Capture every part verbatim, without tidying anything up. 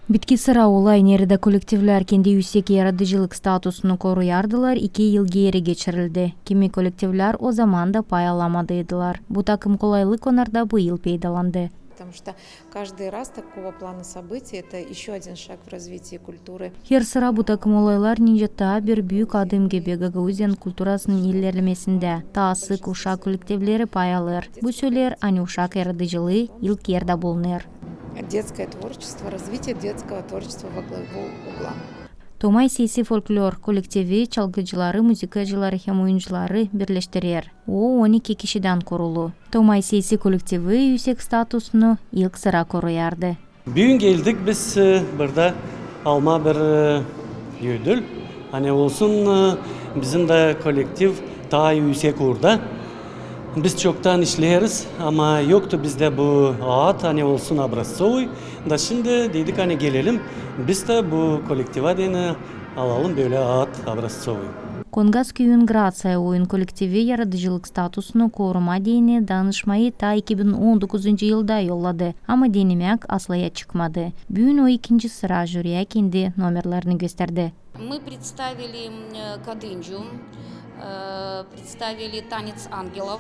Bitki sıra olay, neredä kollektivlär kendi üüsek yaradıcılık statusunu koruyardılar, iki yıl geeri geçirildi. Kimi kollektivlär ozaman da pay alamadıydılar. Bu takım kolaylık onnarda bu yıl peydalandı. Потому что каждый раз такого плана событий — это ещё один шаг в развитии культуры. Hersıra bu takım olaylar nicä taa bir büük adım gibi Gagauziyanın kulturasının ilerlemesindä. Taa sık uşak kollektivleri pay alêr. Bu söleer, ani uşak yaradıcılıı ilk erdä bulunêr. Детское творчество, развитие детского творчества во главу угла. Tomay sesi folklor kollektivi çalgıcıları, muzıkacıları hem oyuncuları birleştirer. O on iki kişidän kurulu. Tomay sesi kollektivi üüsek statusunu ilk sıra koruyardı. Büün geldik biz, e, burada almaa bir, e, ödül. Ani olsun, e, bizim dä kollektiv taa üüsek uurda. Biz çoktan işleeriz, ama yoktu bizdä bu ad, ani olsun образцовый. Da şindi dedik, ani gelelim, biz dä bu kollektiva deyni alalım bölä ad, образцовый. Kongas küüyün Graţiya oyun kollektivi yaradıcılık statusunu korumaa deyni danışmayı taa iki bin on dokuzuncu yılda yolladı, ama denemäk aslaya çıkmadı. Büün o ikinci sıra jüriyä kendi nomerlerini gösterdi. Мы представили, м, э, Kadıncu, э, представили танец ангелов,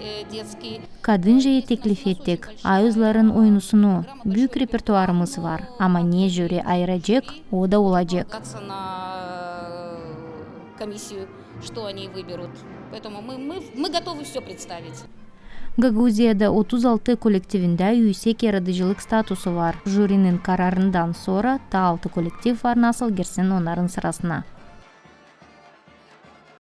э, детский. Kadıncayı teklif ettik, ayızların oyunusunu. Büük repertuarımız var, ama ne jüri ayıracek, o da olacek. Полагаться на комиссию, что они выберут. Поэтому мы, мы, мы готовы всё представить. Gagauziyada otuz altı kollektivindä üüsek yaradıcılık statusu var. Jürinin kararından sora taa altı kollektiv var, nasıl girsin onnarın sırasına.